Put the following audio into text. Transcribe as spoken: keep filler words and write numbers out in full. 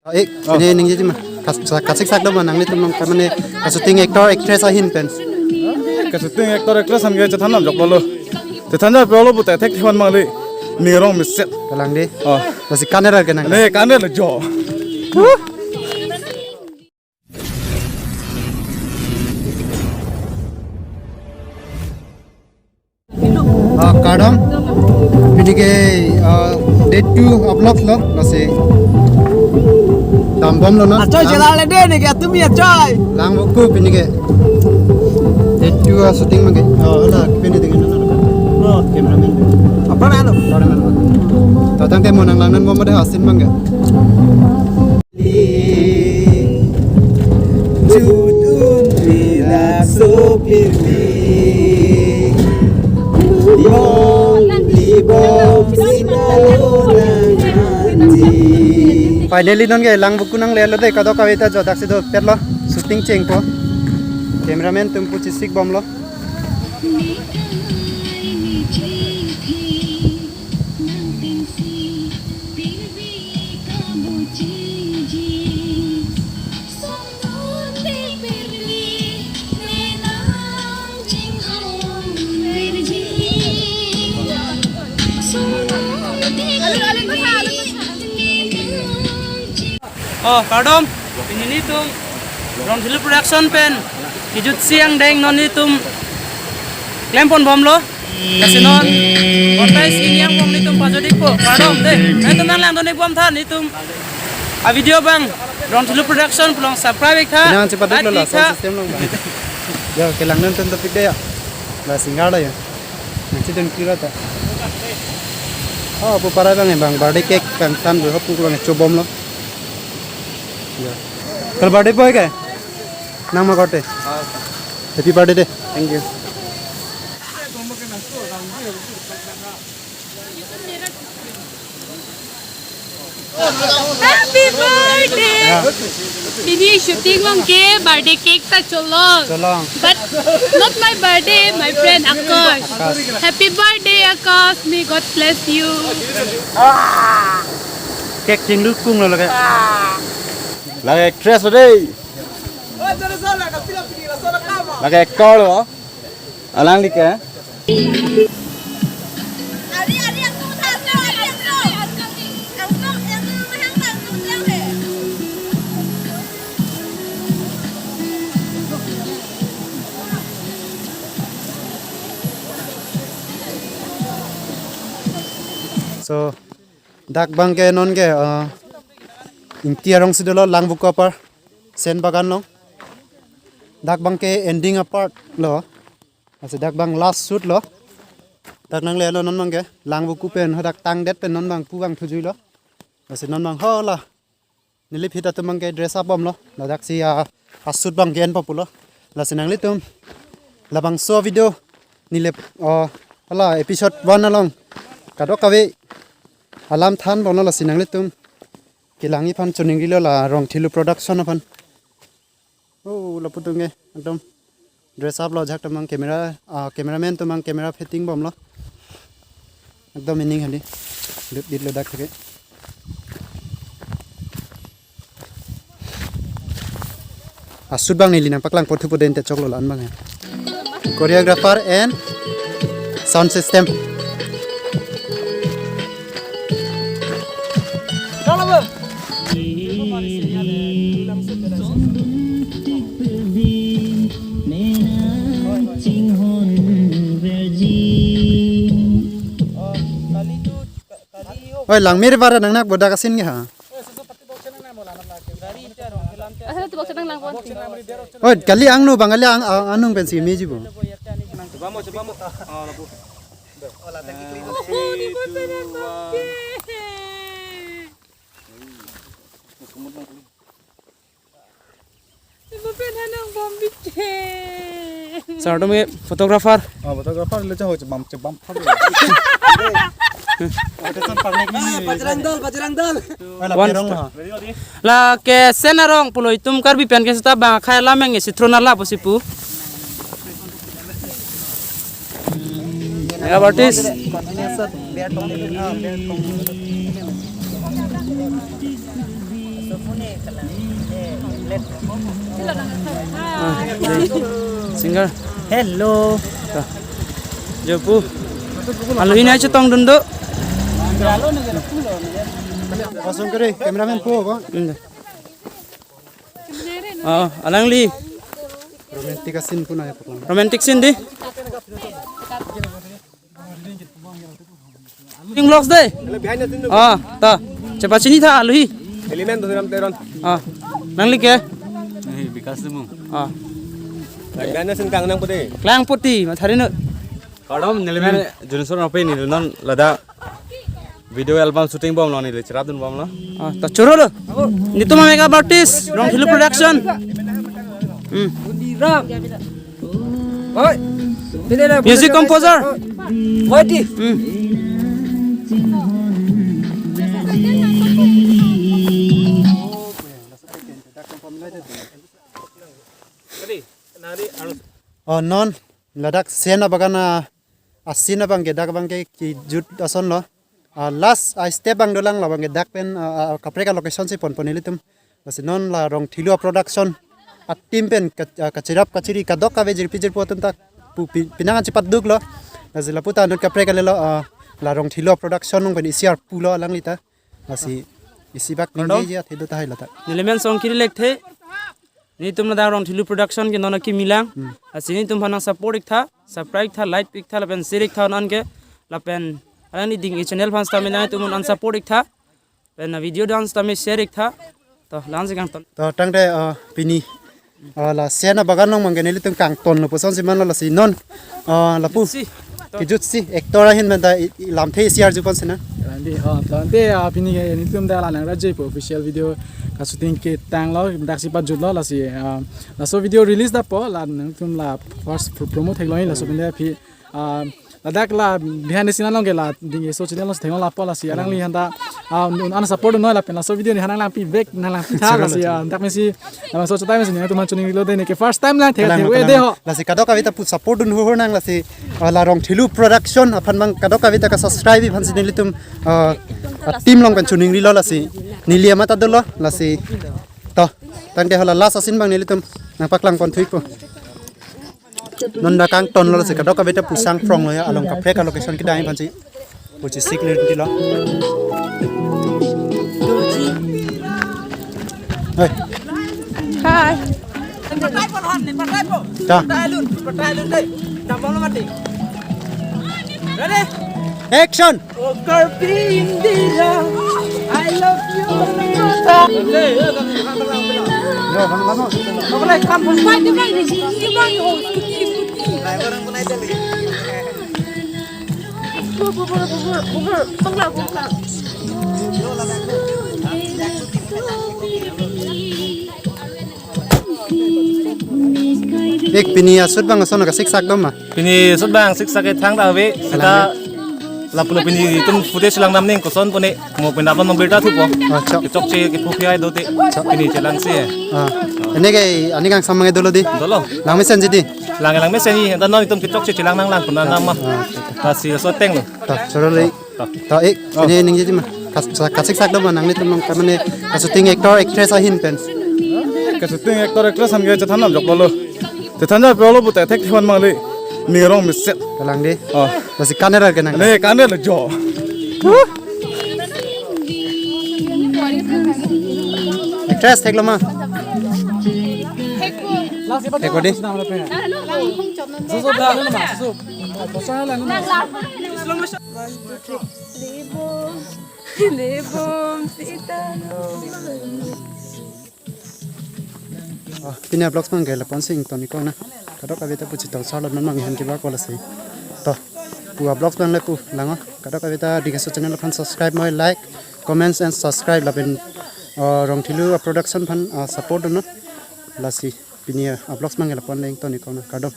Eh, oh, ini ningjeji ma. Kas-, kasik sak do ma nanglitum nang kamane ka-shooting actor actress ahin pen. Ka-shooting actor actress an ke chethan nam jok lo. Chethan jok lo pute thek thiwan mangli. Ning arong meset. Kalang de. Oh. Lasi kaner ke nang. Ne kaner lo jo. Ah, kardom. Pini ke, ah, day two vlog lo, lasi dambom lo na. Achoy, lang, chelale de ne ke atumi achoy. Langvoku pini ke. Day two a-shooting mangke. Oh, hala, pini dengan nana. Oh. Cameraman. Apa na lo? Cameraman. Tatang ke mo nang langnon bom de asin mangke. Jut un pilak sopirpi. Yon di bom sita lo nang anji. Finally non ke Langvoku nanglelo de, kadokave ta jo daksi dopetlo, shooting chengpo. Cameraman atum pu chesik bomlo. Oh, kardom. Pini nelitum Rongthelu Production pen kejutsi angdeng non nelitum klempon bomlo. Lasi non advertise ini yang bom nelitum pajodikpo. Kardom de. Nelitum nanglangdun-ik bom tha nelitum a-video abang Rongthelu Production pu along subscribe ik tha. Nang cepat like lo la, ik tha. Sound system along bang. Ya, kelang nonton topik de ya. La singer lo ya. Nang chedun kira ta. Oh, pu para bang, bang birthday cake kangthan pu, pu bang chobomlo. Ya. Kal birthday boy ke? Nang ma korte. Happy birthday de. Thank you. Happy birthday! Ya. Pini shooting abang ke birthday cake ta cholong. Cholong. But not my birthday, my friend Akash. Akash. Happy birthday, Akash. May God bless you. Cake chinglu kung lo lake. Lake actress lo de. Lake actor lo. Alangli ke. So, dak abang ke non ke, uh, Ingti arong si dolo, Langvoku apar, Sen Bagan along. Dak abang ke ending apart lo. Lasi dak abang last shoot lo. Dak nanglelo non abang ke, Langvoku pen hadak tangdet pen non abang pu abang thujuilo. Lasi non abang hala neli phit atum abang ke dress up bomlo. Ladaksi a, a-shoot abang ke enpo pulo. Lasi nanglitum labangso video neli, oh, hala episode one along kadokave alam than bomlo, lasi nanglitum kelangji aphan choningrilo la Rongthelu Production aphan. Oh, lapu atum ke ekdom dress up lo, ajahak atum abang camera, ah, cameraman atum abang camera fitting bomlo. Ekdom ining hadi. Lut dit lo dak theke. A-shoot abang neli nangpaklangpo thupo den te choklo la-an abang ya. Choreographer and sound system. Oi, langmir bara nangnak bodak asin ke ha. Asa tu box nang lang pon. Oi, kali angno bang, kali ang, ang, anung pensi meji bo. Oh, ni bote nang bangke. Ni bote nang bangke. Sar dong ye photographer. Oh, photographer lo cha ho chabam chabam. Bajrang Dal, Bajrang Dal. Wala One kerong star. Ha. Lake Sen arong pulo, itum Karbi pen ke seta bang akhai alam meng si throna lapu si pu. Makeup artist. Ah, dei. Singer. Hello. Jopu. Alohi nai chetongdun do. Pasang kere, cameraman po ba? Hmm. Ah, alangli. Romantic scene pu nai paklang. Romantic scene dei. King Vlogs dei. Hello, behind the scene. Ah, ta. Chepachini tha alohi. Element Dhoniram Teron. Ah. Nangli ke? Nangli Bikas Timung. Ah. Behind the scene kang nang pute. Klang pute, mathari no. Kardom, nelimen Junisor Rongpi, neli non ladak video album shooting bomlo, neli cherapdun bomlo. Ah, ta choro lo. Netum a makeup artist, Rongthelu Production. Hmm. Music composer. Hmm. Oh, non, ladak Sena Bagan a, a scene abang ke dak abang ke kejut ason lo. Ah, last, ah, step abang dolang, labang ke dak pen, ah, ah, kaprek a location si ponpon ilitum. Lasi non la Rongthelu a production a team pen ka, ah, kachirap kachiri kadokave jirpi jirpo atum ta pu pi, pinang chipat duklo. Lasi lapu ta non kaprek a lelo, ah, la Rongthelu a production nong pen isi arpu lo alangli ta. Lasi isi bak ningje athedun tahai lata. Nelimen Songkiri Lekthe. Netum ladak Rongthelu Production ke non akimi lang. Hmm. Lasi netum aphan nang support ik tha, subscribe ik tha, like ik tha, lapen share ik tha non ke. Lapen alangli ding e channel aphan sitame nangtum non support ik tha. Pen a video dance tame share ik tha. To, la-an si kangton. To, tangte, uh, pini, uh, la Sena Bagan along abang ke nelitum kangtonlo puson si manlo lasi non, uh, lapu. Si. To. Kejut si, actor ahin pen ta i, i lamthe isi arjupon sina. Tangte, uh, tangte, uh, pini ke nelitum ta la nangrajai pu official video ka shooting ketanglo, daksi pajutlo lasi, uh, laso video release dapo, la nangtum la first pro-, promo theklong laso pen de aphi, ah, ladak la behind the scene along ke la ding e so channel along si theklong lapo lasi alangli aphan ta, ah, un, un, an support noi lapen laso video ne aphan nanglangpi vek nanglangpi tha. Choro lasi, lo. Ah, dak mesi, ah, so chotei mesi netum aphan chuning rilo dei, neke first time lang thek Kalang, thek we kalang. De ho. Lasi kadokave ta pu support dun hur hur nang lasi, ah, la Rongthelu Production aphan abang kadokave ta ka subscribe aphan si nelitum, ah, ah, team along pen chuning rilo lasi neli amat ta dolo lasi. To, tangte hala last a scene abang nelitum nangpaklang pon thuipo. Non dak kangtonlo si kadokave ta pusang pronglo ya along kaprek a location kedai aphan si. Pusi signal tilo. Hei. Hi. Ta. Ready? Action. Oh, Karbi Indira, I love you. Ik pini a shoot abang ason kasiksak doma? Pini shoot abang siksak ke thangta ave, seta lapulo pini itum footage langdam ning koson pone mo pindapon mong birta thupo. Achha. Kechokche ke phuphiyai dote. Achha. Pini chelangsi. Ah. Ene ke ani kangsam abang dolo dei? Dolo. Langmesenji dei? Lang langmesenji, anta non itum kechokche chelang nanglang puna nama. Ah. Lasi so tenglo. Ta, choro le. Ta. Ta, eh, oh. Ini ningjeji ma. Kas, sa, kasiksak doma nanglitum along kamane ka shooting actor actress ahin pen? Ka shooting actor actress aphan ke chethan nam joklo. Chethan joklo pute thek thek man mangli. Ning arong meset. Kalang dei. Oh. Lasi kaner ke nang. Ne kaner le jo. Actress theklo ma. Thekpo dei. Lebom, lebom, sita. Oh, pini a vlogs abang ke lapu-an si ington ik kok na. Kadokave ta pu chetong sar lo non abang han keba ko lasi. To, pu a vlogs abang le pu lang o. Kadokave ta D K S channel aphan subscribe moi, like, comments and subscribe lapen, uh, Rongthelu a production aphan, uh, support dun non. Lasi pini a vlogs abang ke lapu-an le ington ik kok na. Kardom.